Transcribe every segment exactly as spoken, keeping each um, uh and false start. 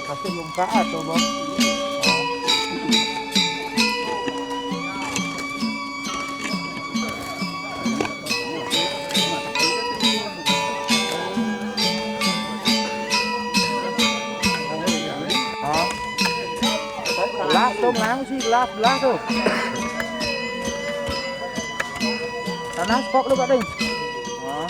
Kasi yung paa to, Bob. Oh. Last to, lang si last, last to. Tanas kok lu, Pak Ding. Oh.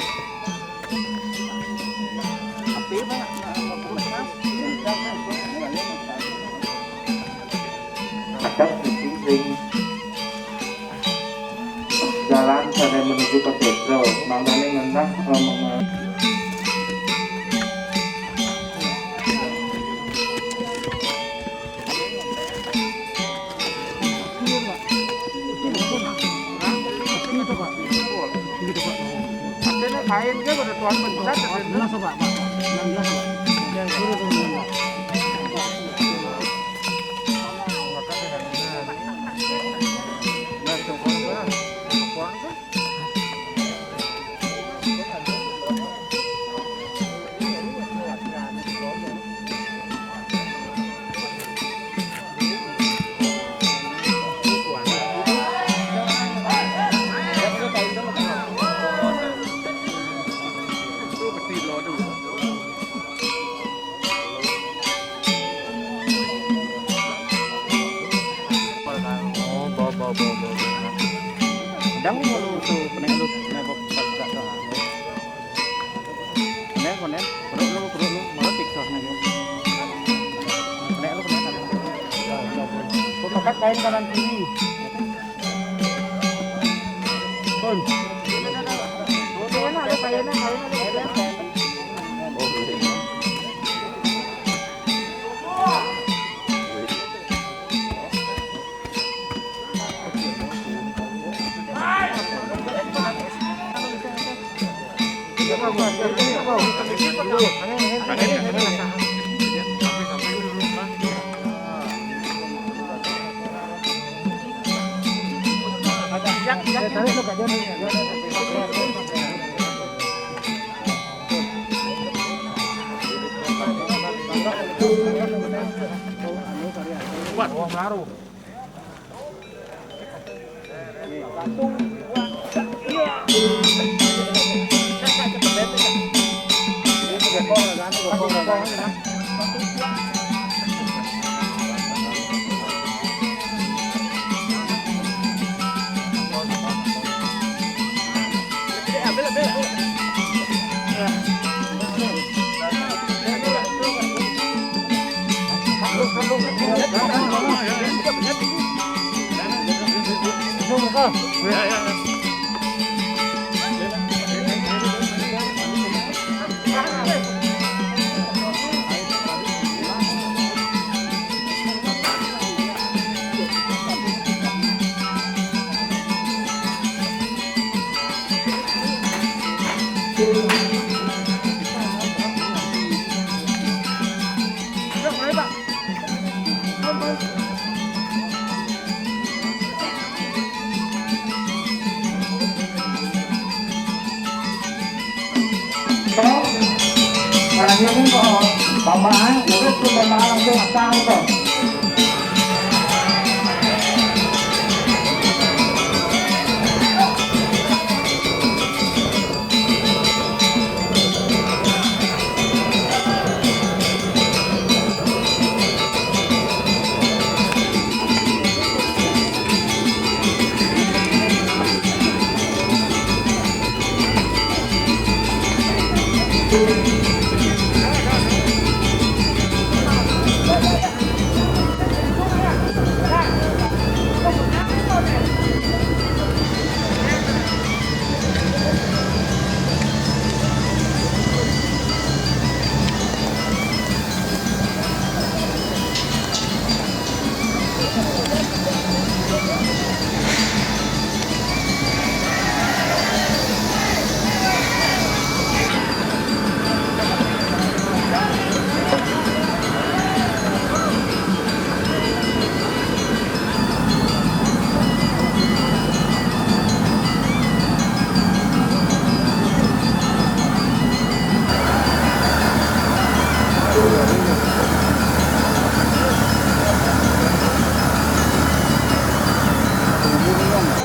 Adep sing jalan sampai menuju ke Depro, makanya ngenah, eh, menge- Kain ke pada tuan pencet. Oh, bawa, bawa, bawa, bawa. Dang lu tu, pening lu, pening lu. Pening, pening. Perut lu, perut lu. Malah tiktok nih. Pening lu, pening. Kau pakai kain kanan kiri. Pun. Kuat. Wah, ngaruh. Terakhir ni kok, Bapak, eh, itu tu Bapak langsung asal tu.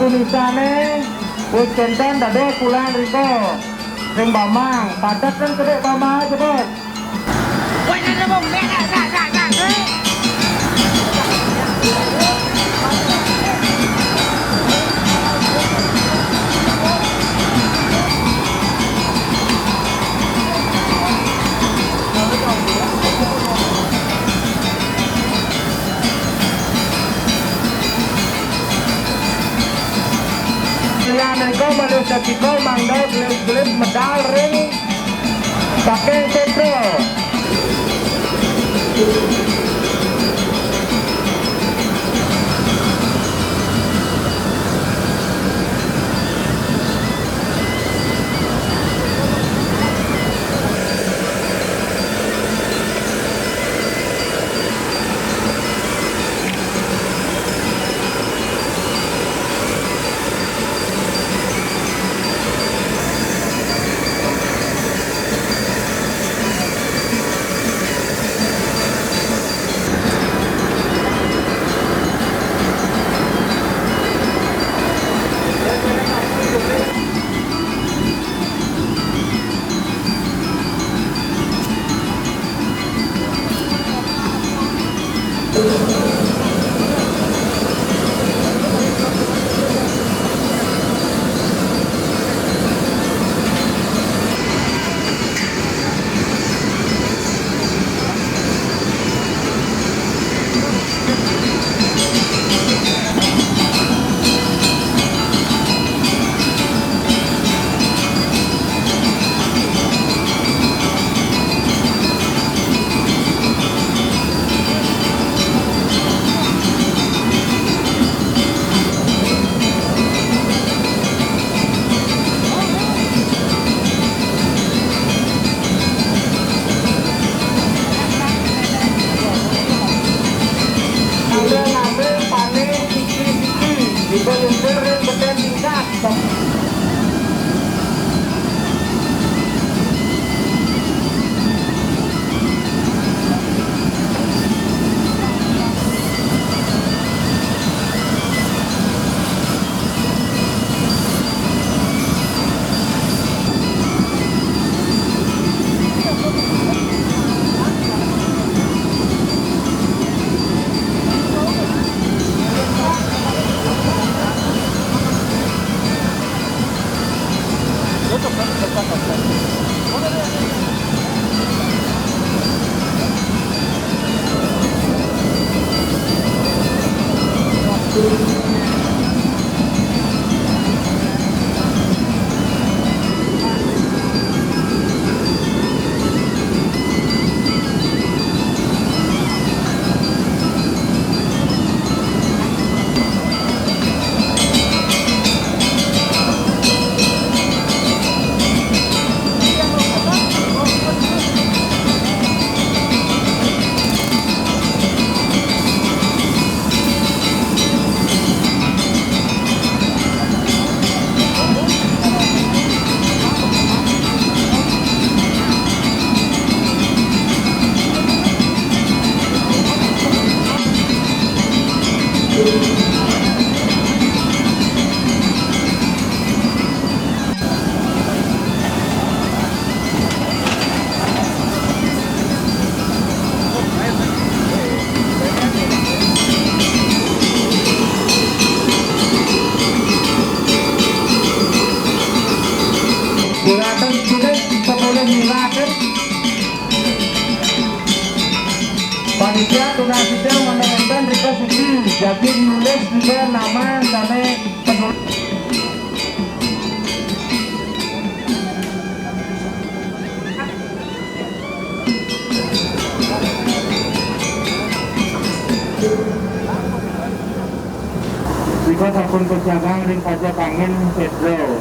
Tulisane, wis kenten dadi kulan riko. Sing Bamang, padet kan kedek Bamang aja, Bos. Liane ko manusia kita mangga gelip-gelip medal ring saking Petro. Nulis juga nama dari penulis. Nika sampun pecahang ring kaca pangin Pedro.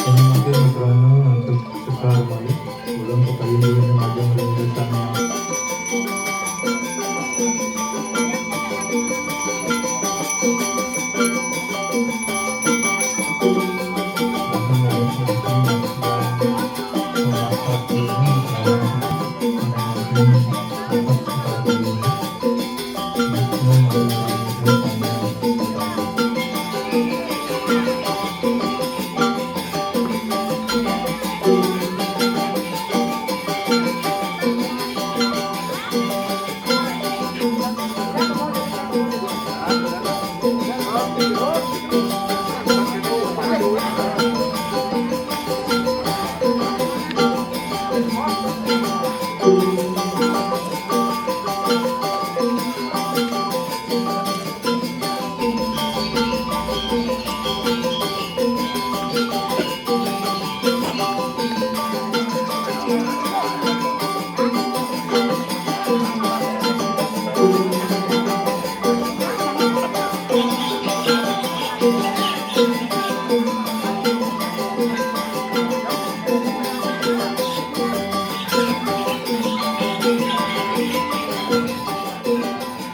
Mangkin Mas Rano untuk sekar malih, ulun kepayun ulun majeng ring desanya.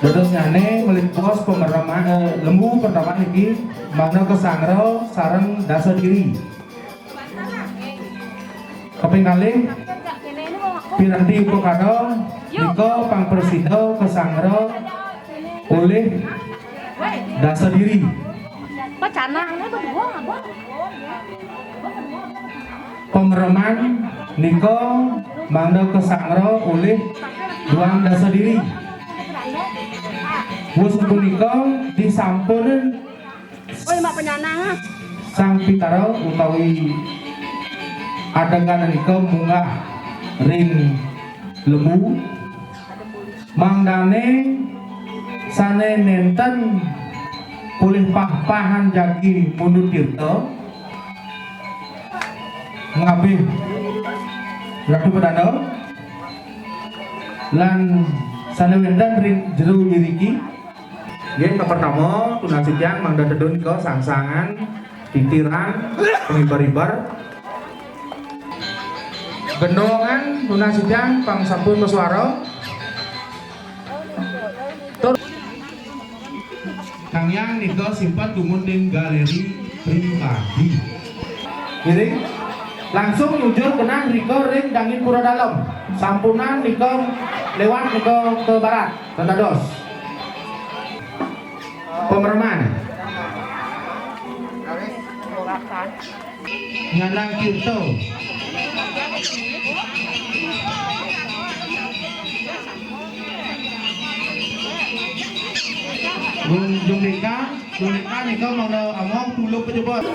Dadosnyané melipos pemertama, eh, lembu pertama niki manah kasangra sareng dasa diri. Kaping kalih, piranti upakara nika pang prasida kasangra olih Dasa Diri. Pacanangnya berdua apa? Pamreman nika mangda kasangra olih Duang Dasa Diri. Wus punika disampun Sang Pitara utawi adegan nika munggah ring lembu. Mangdane sane nenten polih pah-pahan jagi mundut tirta ngabih Ratu Pedanda lan sane wenten ring jero iriki. Nggih, kapertama, tunas titiang mangda tedun ka sangsangan, titiran, pangiber-iber. Gendongan, tunas titiang pang sampun masuara. Tur Kang Yang nika simpen dumun ring galeri pribadi. Ngiring, langsung nyujur kenang rika ring dangin pura dalem. Sampunang nika lewat nika ke barat. Tatados. Pemereman. Nyanang Tirta. Gung Jumrika, Jumrika nika mangda among tulung pejebot.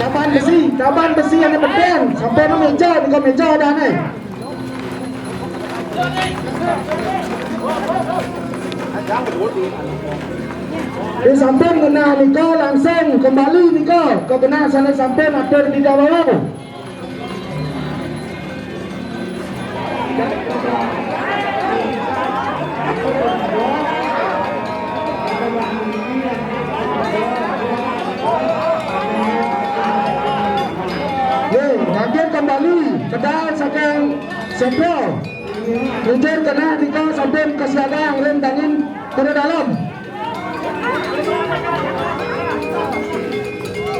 Kaban besi, kaban besi ane beden, sampe nang meja, di meja ada ane. Di samping genah nika langsung kembali nika ke genah sane sampun atur di dawai. Ye, bangkit kembali kedal saking Sempro. Mujur genah nika sampun kesiagang ring dangin pada dalem.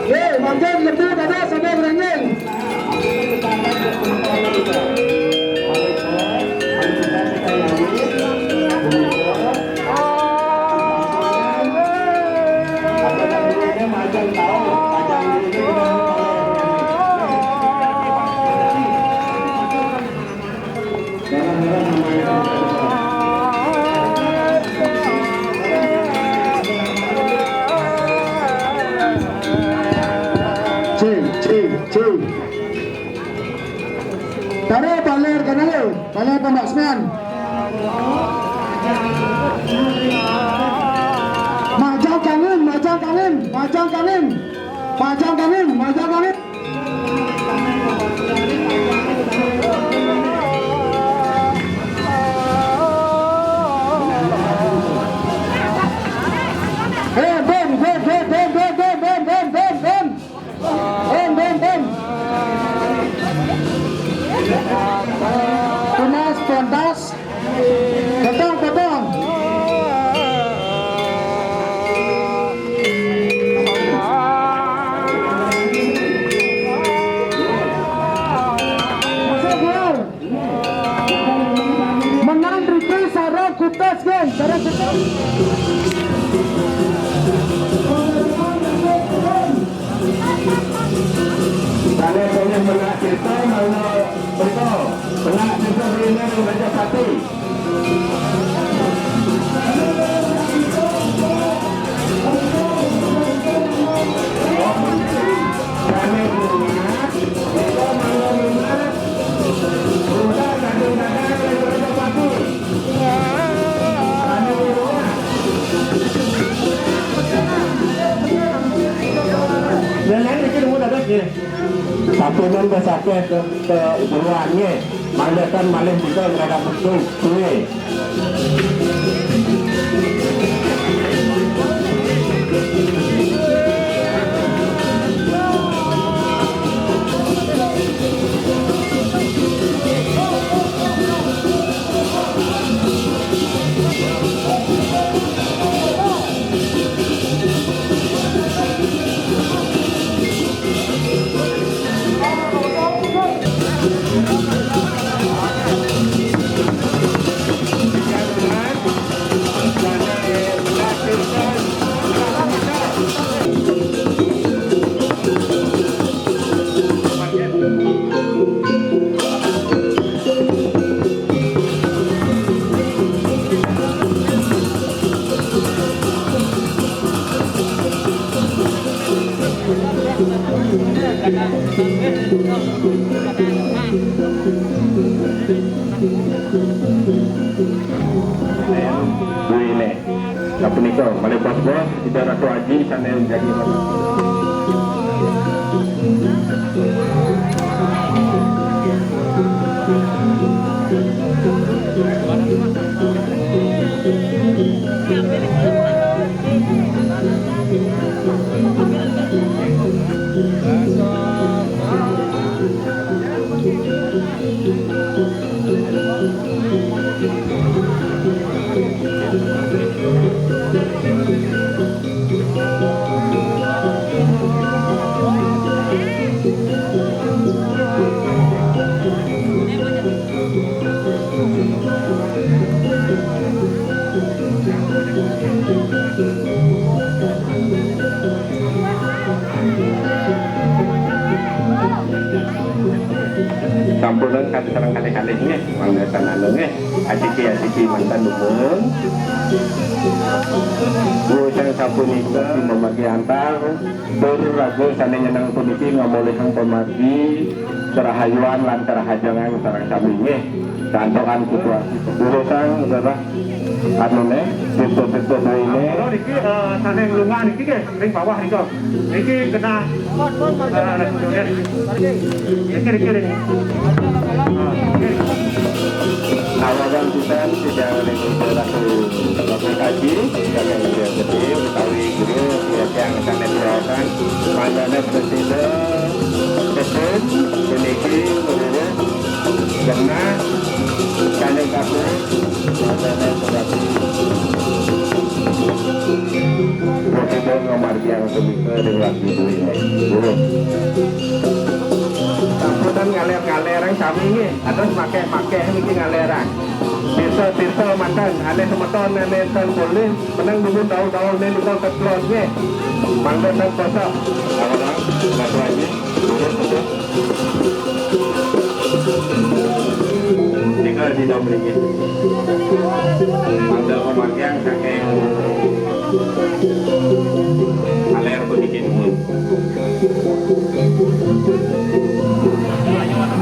Ye, mangkin lebu dada sambil ngerenjing. Cing, cing, cing. Taruh paler kanan, paler tambak semen. Majang kangin, majang kangin, majang kangin. Majang kangin, majang kangin. Eh, bom, bom, bom. Bom, bom, bom. Tunas, tuntas. Potong, potong. Masuk gol. Menang Riki sareng Kutas, geng. Sareng Kutas. Kalau boleh menang kita, malah Berikut, pelak kita beri nama Raja Pati. Yang lain mungkin mau dapat ya. Satu nan basakeh ke, ke buruannya. Mangdakan malih kita ngadap betul. Kue. Duene. Sapunika, malih bos-bos, Ida Ratu Aji sané njagi. Sampunang kadi sareng kalih-kalih nggih, mangda sanana nggih. Asiki-asiki mantan dumun. Wusang sapunika mamargi antar tur raga sané nyeneng puniki ngamolihang pamargi karahayuan lan karahajengan sareng sami nggih. Santokan situasi. Durusang, Bapak. Anu neh, pintu-pintu duene. Kalau niki, eh, sané nglungah niki nggih, ring bawah nika. Niki kena, eh, niki, niki, niki. Ah, niki. Nawagan pisan sidang ring Ratu Bapak Haji, saking Jaya Gede, utawi guru, ya, tiang sané diwaosan, manana presida, betul, puniki, menurut, kena, sané kaku, Prasida ngamargiang punika ring lagi duwene. Durus. Sampunang ngaler-ngalerang sami nggih. Atus makeh-makeh niki ngalerang. Tirta-tirta manten, ané semeton ané ten polih, meneng nunggu daul-daul né nika ketlon nggih. Mangda ten kosong. Awalang, Ratu Aji, durus, durus. Nika di dalam ringkih. Mangda pamargiang saking aler puniki nuwun.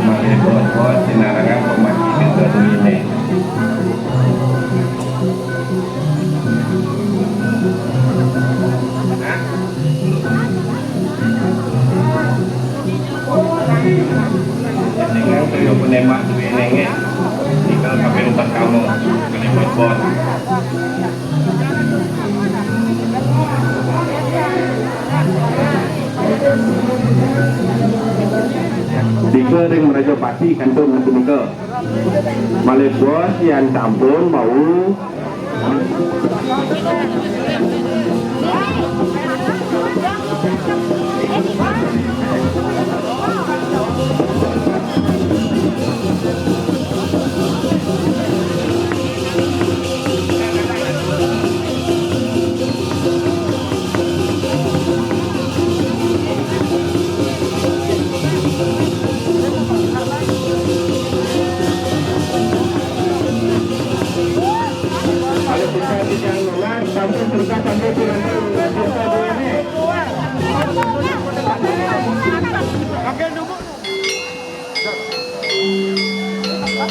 Malih bos-bos sinarengan pamargi tirta duwene. Tinggal tujuh puluh lima duwene nggih. Tinggal kaping pertama, kalih bos-bos. Nika ring Mrajapati kantun punika. Malih bos yan sampun mau.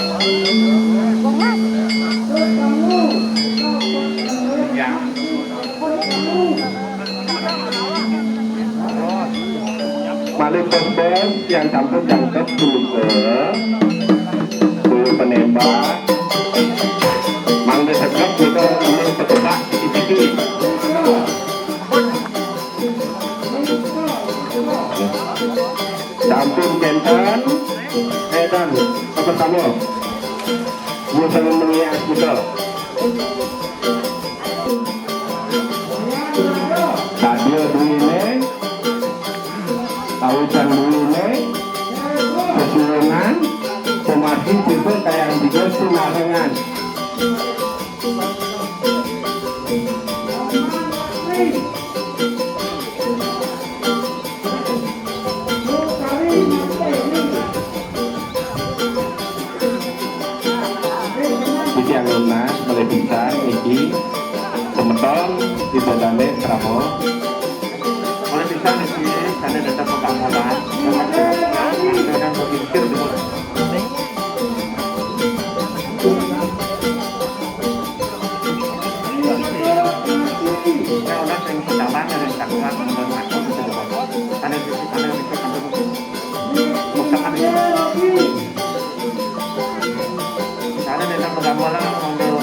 Ya. Malih bos-bos tiang sampun jangkep punika. Dulu penembak. Mangda tegep kita mangda petebak di sini. Sampun kenten, edan, apa sama? Bukan mengias kita. Sadia duwene, kawitan duwene, sesuwunan, pemati sipun kayang tiga sinarengan. Titiang nunas malih pisan niki semeton Ida Dane Krama. Malih pisan niki sane dateng pekamolan. Kadang berpikir dulu. Nah, orang yang pertama yang tak kuat menurut aku gitu loh. Ada di ada di Sana datang ke Gambola untuk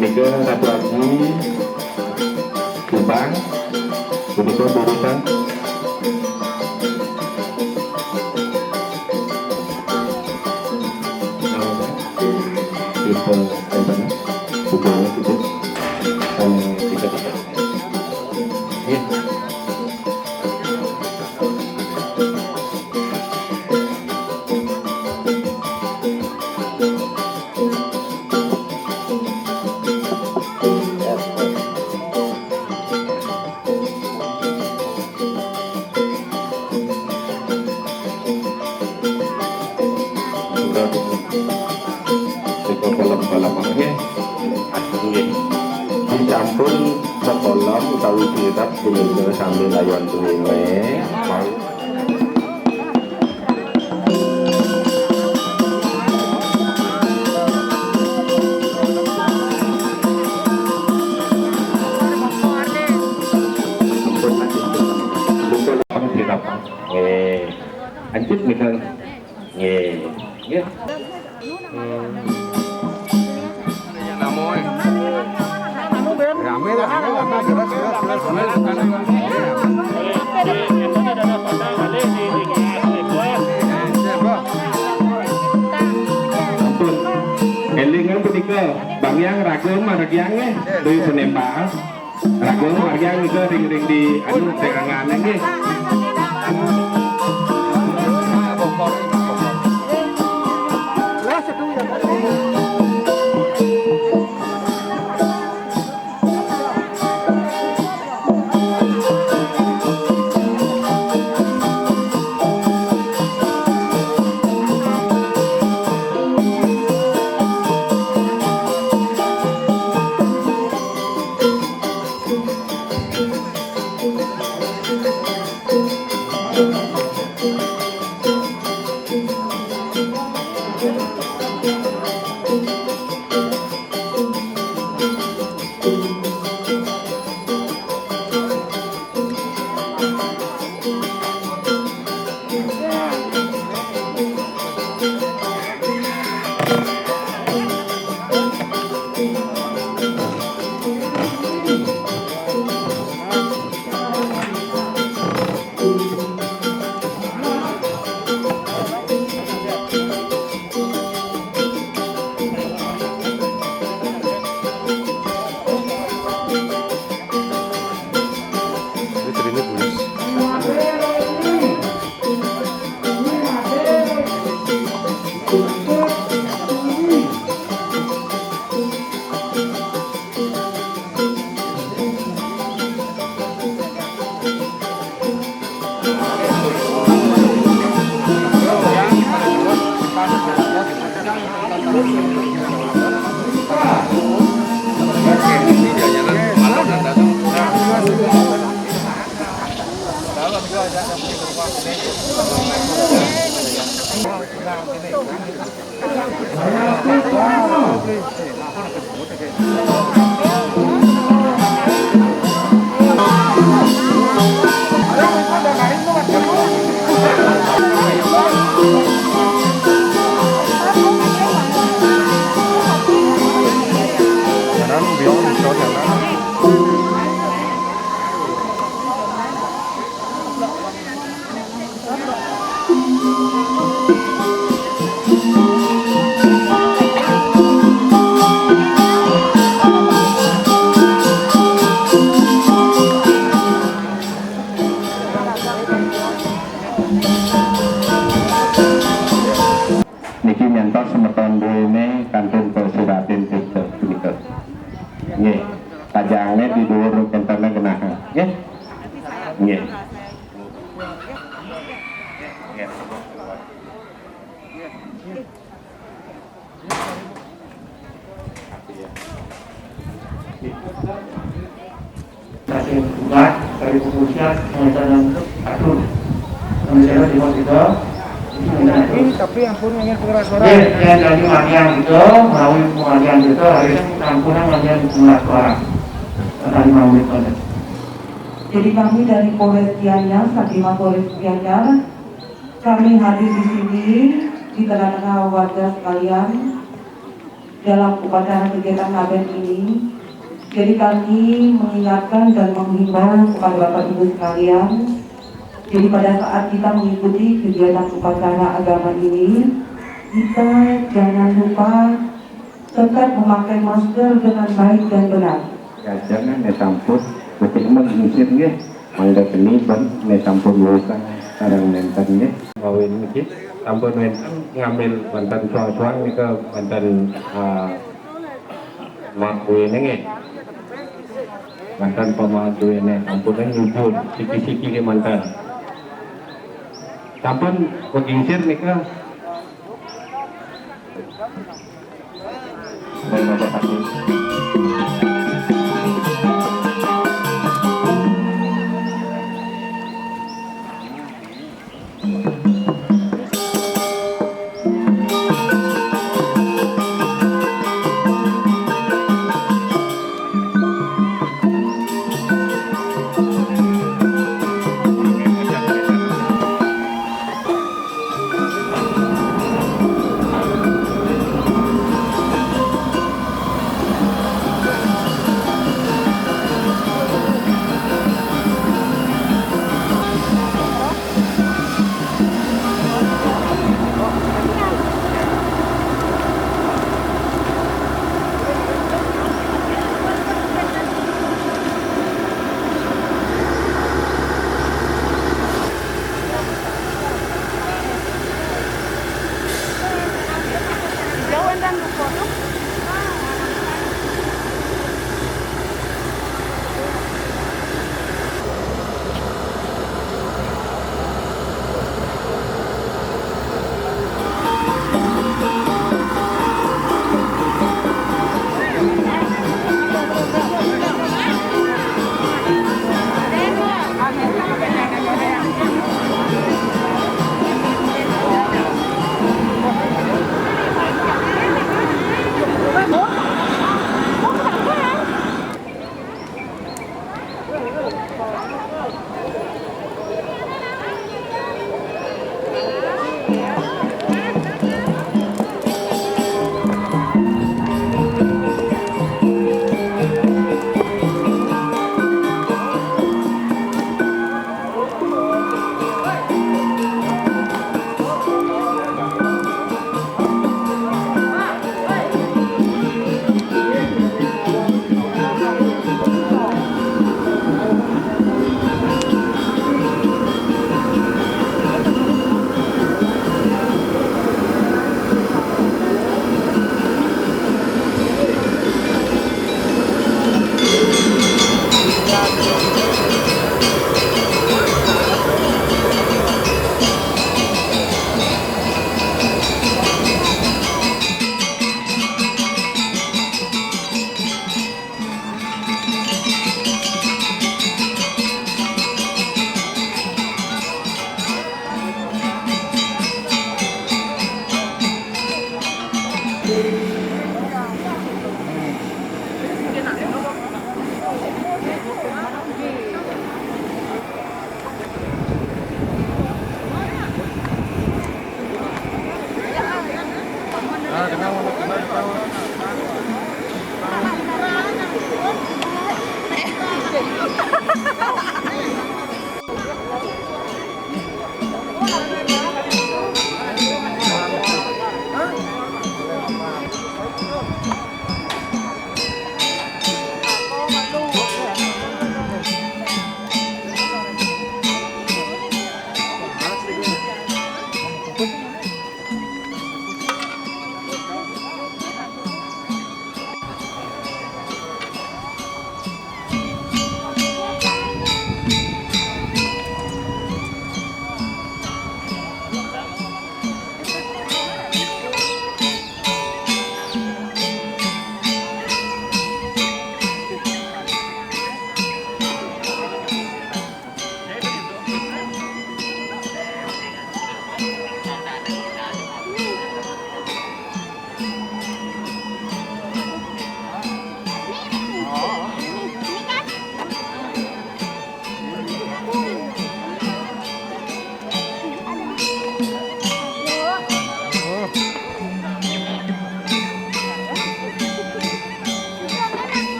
Nika Ratu Aji Kupang, punika urusan. Kita, kita, kita, kita, kita. Iya. Nika kolam-kolam nggih. Nggih. Disampun sekolam utawi sirap punika sami layon duwene. Mau. Nggih. Lanjut, Mister. Nggih. Nggih. Rame lah, rame lah, rame, jelas, jelas, jelas, rame lah, rame. Ampun. Eling punika, Bang Yang raga margiang nggih, duwe penembak. Raga margiang nika ring-ring di anu, ring angane nggih. Niki nyantos semeton duene kantun persiratin kita punika. Nggih. Pajangne di dhuwur kentene genah. Nggih. Nggih. Saking tugas dari kepolisian, pengacara untuk atur. Pengacara di kita, ini pengacara atur. Tapi ampun, ingin pengeras suara. Oke, yang dari Marian itu, melalui pengacara itu, harus tampunan Marian pengeras suara. Tadi mau. Jadi kami dari Polres Gianyar, Satima Polres Gianyar, kami hadir di sini di tengah-tengah warga sekalian dalam upacara kegiatan ngaben ini. Jadi kami mengingatkan dan menghimbau kepada Bapak Ibu sekalian, jadi pada saat kita mengikuti kegiatan upacara agama ini, kita jangan lupa tetap memakai masker dengan baik dan benar. Jajangan ne sampun, betik mah gingsir nggih. Mangda geni ban ne sampun wénten sareng nénten nggih. Ngawin niki sampun wénten ngambil banten suang-suang nika banten, ah, mak duwene nggih. Banten pamak duwene sampun nyujur siki-siki nggih manten. Sampun begingsir nika.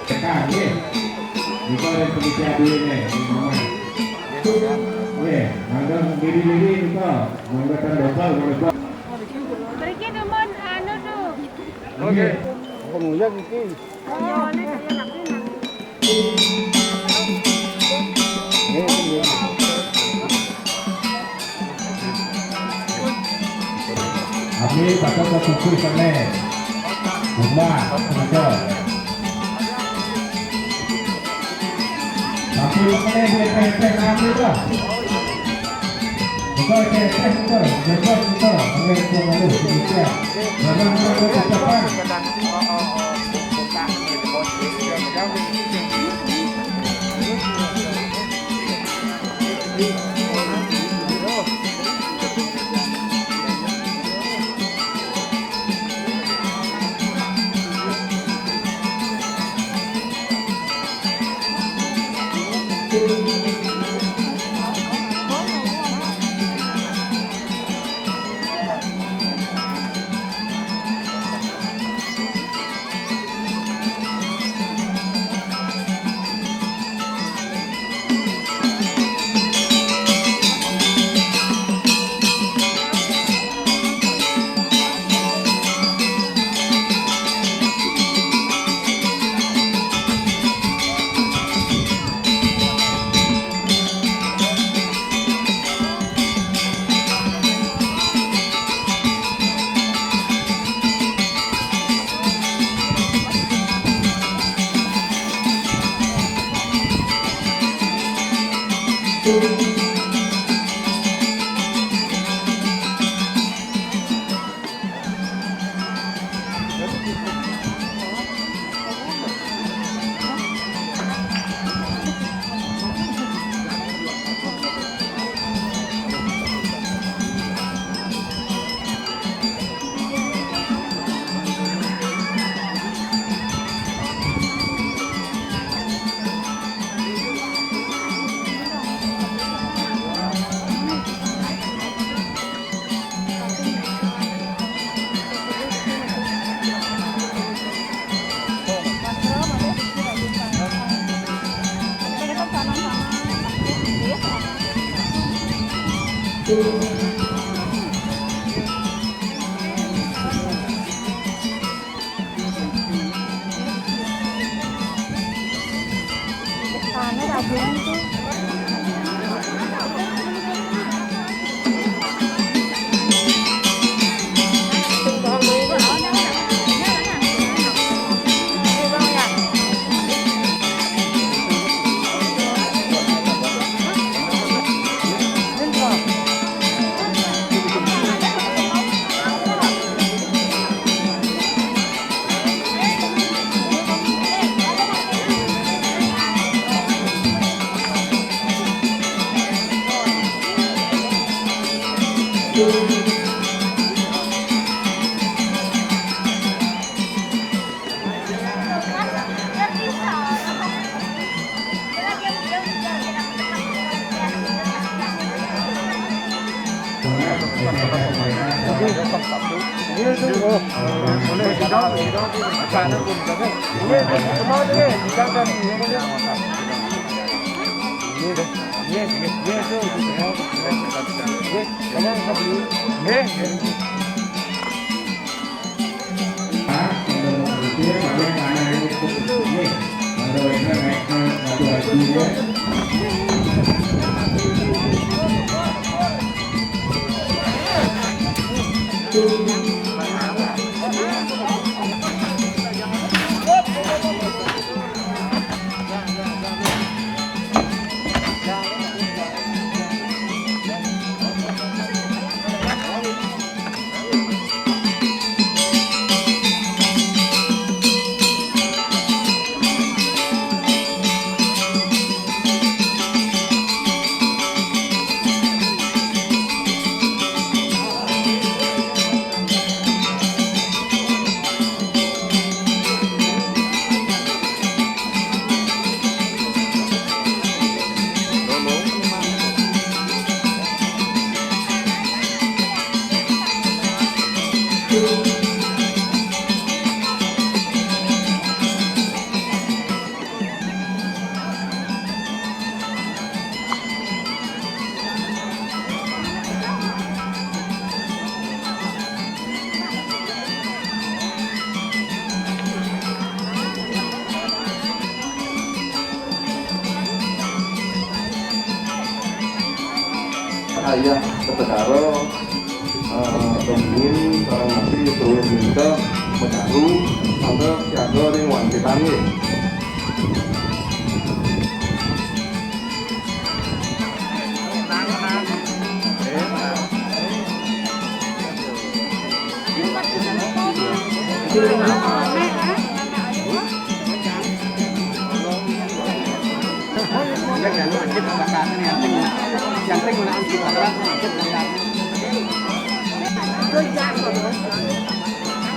Tekan, nggih. Niku ada panitia dulu nih, Mama. Nggih, mangga diri-diri niku. Mangga tanda bal, mangga. Mriki dumun anu tuh. Oke. Apa mulya iki? Oh, ini kaya enak-enak. Kami bakal ke kuku sana. Bunga, betul. Tapi mengenai dia teh-teh kami lah. Bukan teh-teh, bukan. Bebas, bukan. Oke, bukan, aduh, demikian. Jangan, jangan, jangan. Nggih, nggih, nggih, itu, itu, ya. Nggih, tolong, Pak. Nggih, nggih. Ayah Betedaro, eh, Dongin, sareng nasi tuwuh minta menaru, mangga siaga ring wangkitane.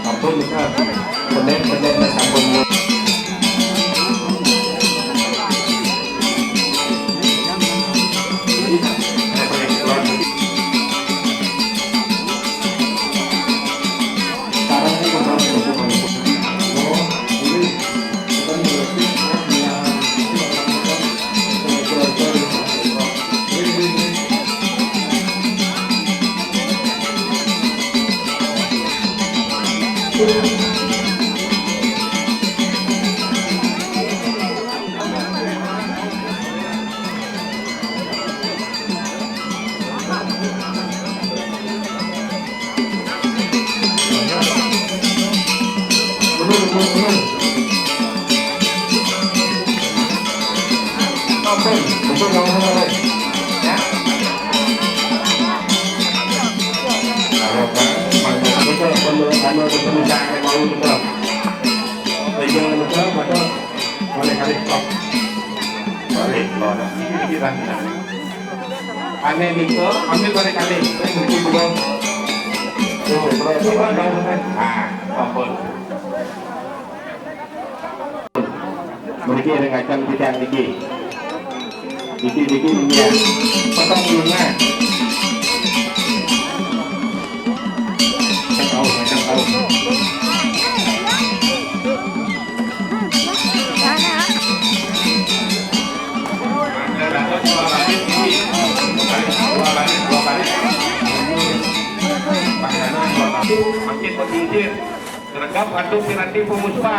Ampun, Ustaz. Pendek-pendek, Mas, ampun. Ane nika, ambil balik kali. Sing mriki kula. Tuh, terus, terus, terus. Nah, ampun. Mriki ring kacang pisang niki. Niki, niki, niki ya. Potong bunga. Tahu, kacang tahu. Makin pesisir, sergap atau piranti pemuspa.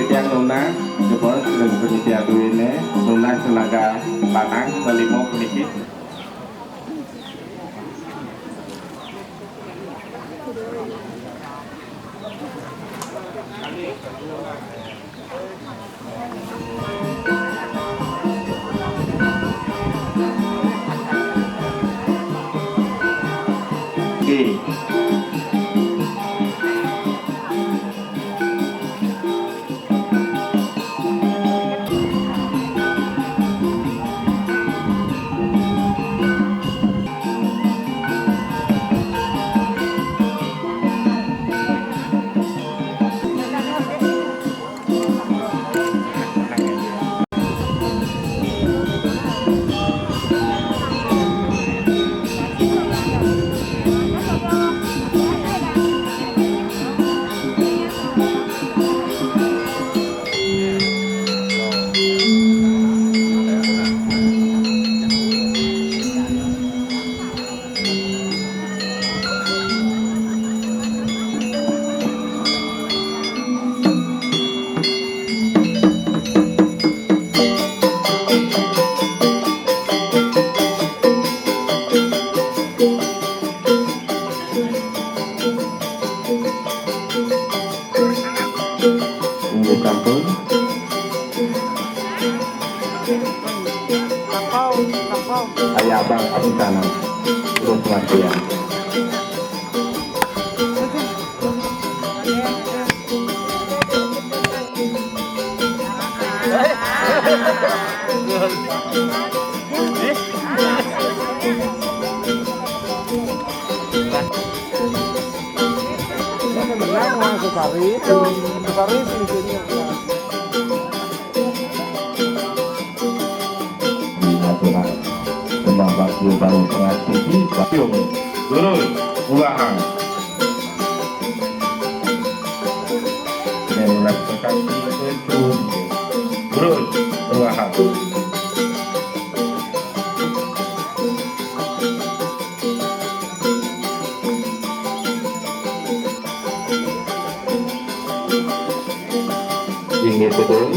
Titiang nunas, jebos, ring panitia duéné, nunas tenaga lanang kalima puniki. Oke. Aya abang abdi tanah. Terus pengertian. Menang, wah, sesari, sesari sini. Di aturan kembang bakti baru pengantin di Batiung. Turun, pulang. Ini ulah tetapi itu. Turun, pulang. Inggih, betul.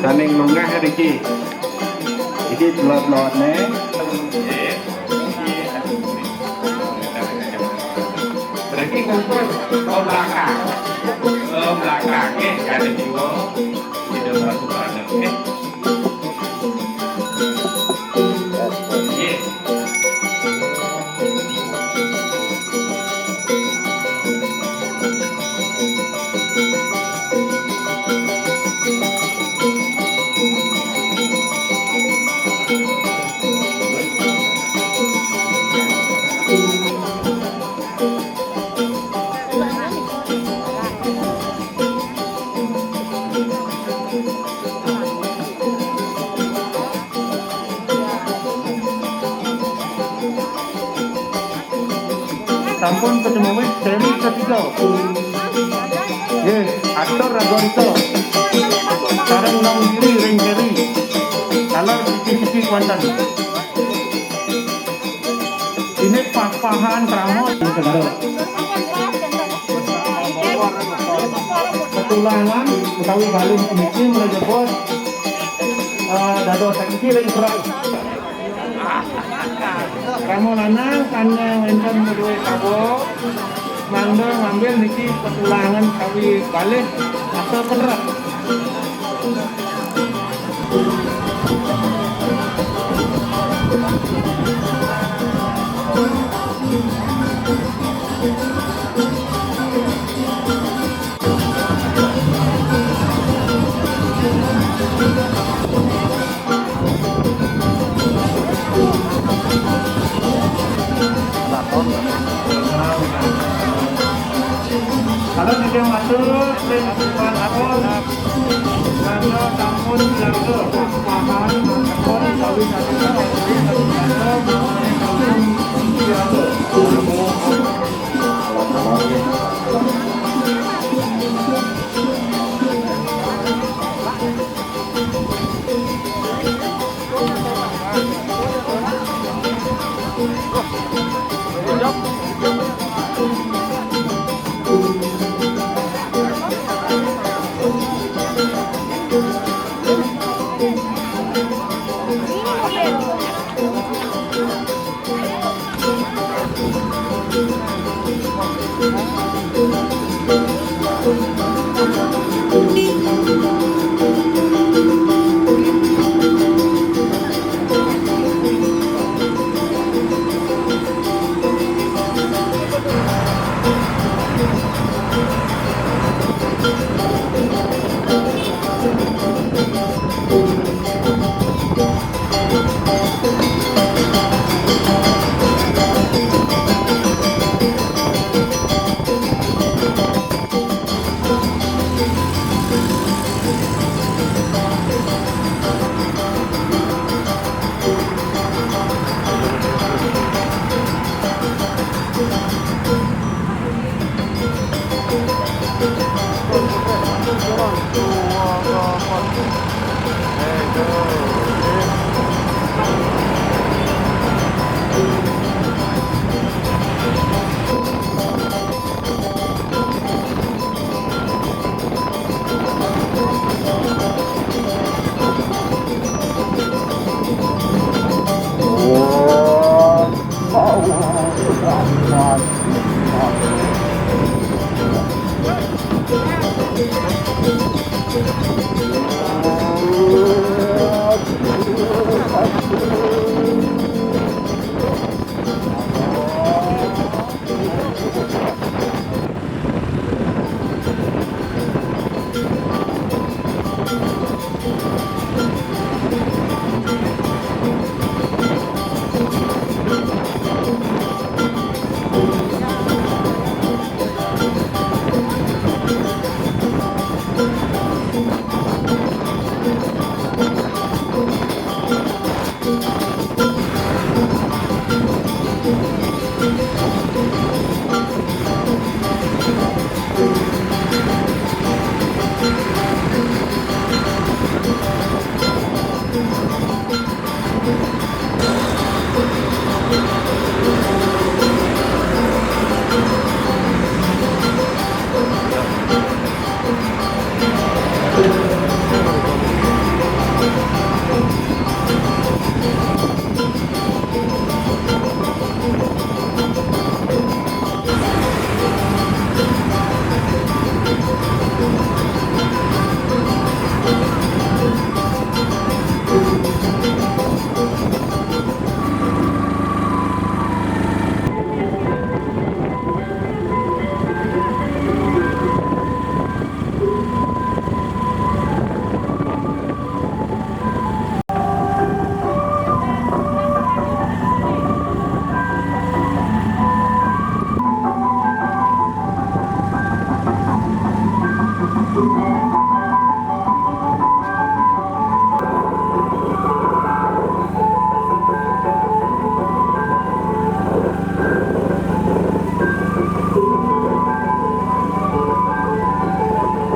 Saning lunggah niki. Iki telot-telotne. Niki kumpul ke belakang. Ke belakang, nggih, kali jiwa. Tidak merasa panas, nggih. Nggih. Sampun ketemu wis seri ketiga. Nggih, atur raga rita. Sareng nang diri ring seri. Taler siki-siki kuanten. Ini pah-pahan kramot. Petulangan utawi balih puniki mlebet, eh, dados saksi ring perang. Krama lanang sané wénten madué kawa, mangda ngambil niki petulangan kawi balih asa penerap. Kalau tidak masuk, sing akan atur. Karena sampun diatur. Paham, ampun, kawin, atur, atur, diatur.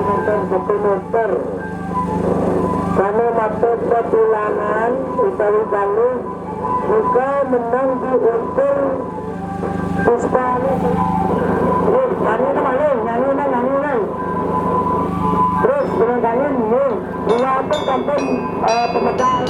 Meter, satu meter. Kami matur setulangan utawi kalih, jika menang diuntung Puspa. Terus, kami itu malu, nyanyi nang, nyanyi nang. Terus, dengan kami, nih, dua pun sampun, eh, pemedal.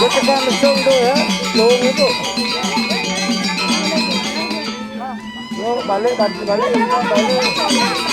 Dia tekan lesung tu ya, lorong itu. Yo, balik, balik, balik, balik.